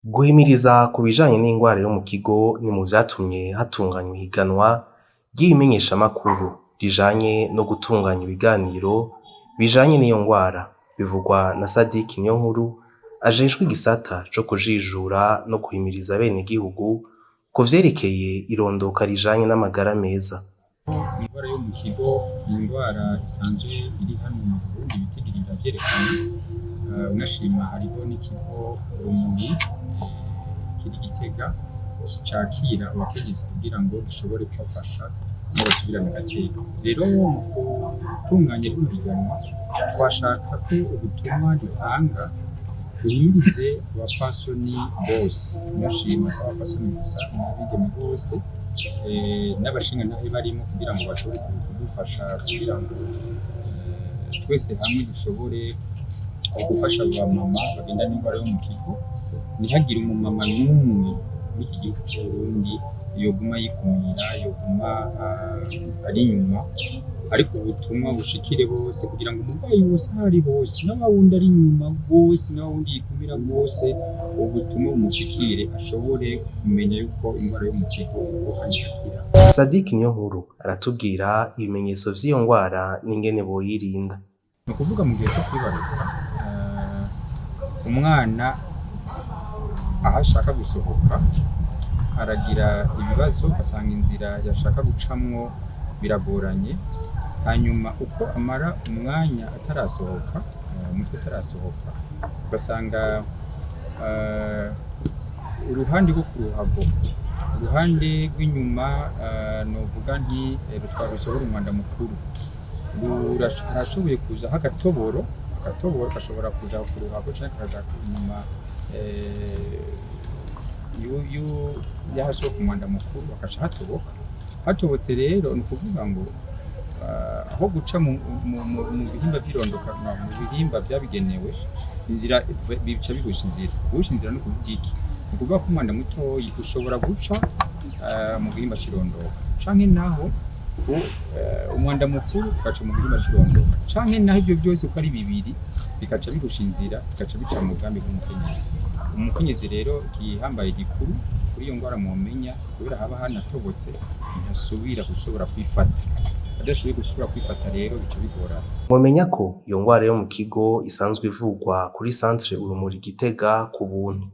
Guhimiriza ku bijanye n'ingwara yo mu kigo ni mu vyatumye hatunganywa ihiganwa ry'ibimenyeshamakuru rijanye no gutunganya ibiganiro bijanye n'iyo ngwara, bivugwa na Sadiki Niyonkuru ajejwe igisata co kujijura no guhimiriza abenegihugu ku vyerekeye irondoka rijanye n'amagara meza. Ingwara yo mu kigo ni ingwara isanzwe iri hano mu Burundi, ibitigiri biravyerekana. Unashima hariho n'ikigo Urumuri kiri Gitega cakira abakenyezi kugira ngo gishobore kubafasha ngo basubirane agateka. Rero mu gutunganya rino higanwa twashaka ko ubutumwa dutanga buhimirize abapfasoni bose, unashima si abapfasoni gusa n'abigeme bose n'abashingantahe barimo kugira ngo bashobore kudufasha kugira ngo twese hamwe dushobore gufasha abamama bagendana n'indwara yo mu kigo. Ntihagire umumama n'umwe muri iki gihugu c'Uburundi yoguma yikumira, yoguma ari inyuma, ariko ubutumwa bushikire bose kugira ngo umurwayi wese aho ari hose, na wa wundi ari inyuma rwose, na wa wundi yikumira rwose, ubutumwa bumushikire ashobore kumenya yuko indwara yo mu kigo ivurwa kandi igakira. Sadiki Niyonkuru aratubwira ibimenyetso vy'iyo ngwara n'ingene boyirinda. Ni ukuvuga mu gihe co kwibaruka, umwana aho ashaka gusohoka aragira ibibazo, ugasanga inzira yashaka gucamwo biragoranye. Hanyuma uko amara umwanya atarasohoka, umutwe utarasohoka, ugasanga uruhande rwo ku ruhago, uruhande rw'inyuma, novuga nti rusohora umwanda mukuru, karashoboye kuzaho agatoboro. Agatoboro gashobora kuja ku ruhago canke kakaja inyuma y'ahasohoka umwanda mukuru, hagaca hatoboka. Hatobotse rero ni ukuvuga ngo aho guca mu bihimba vy'irondoka, mu bihimba vyabigenewe, inzira bica bihusha inzira. Guhusha inzira ni ukuvuga iki? Ni ukuvuga ko umwanda mutoyi ushobora guca mu gihimba c'irondoka, canke naho umwanda mukuru ugaca mu gihimba c'irondoka, canke naho ivyo vyose uko ari bibiri bikaca bihusha inzira, bigaca bica mu bwambi bw'umukenyezi. Umukenyezi rero igihambaye gikuru kuri iyo ngwara mwomenya, kubera haba hanatobotse, ntasubira gushobora kwifata. Adashoboye gusubira kwifata rero bica bigorana. Mwomenya ko iyo ngwara yo mu kigo isanzwe ivurwa kuri Centre Urumuri Gitega ku buntu.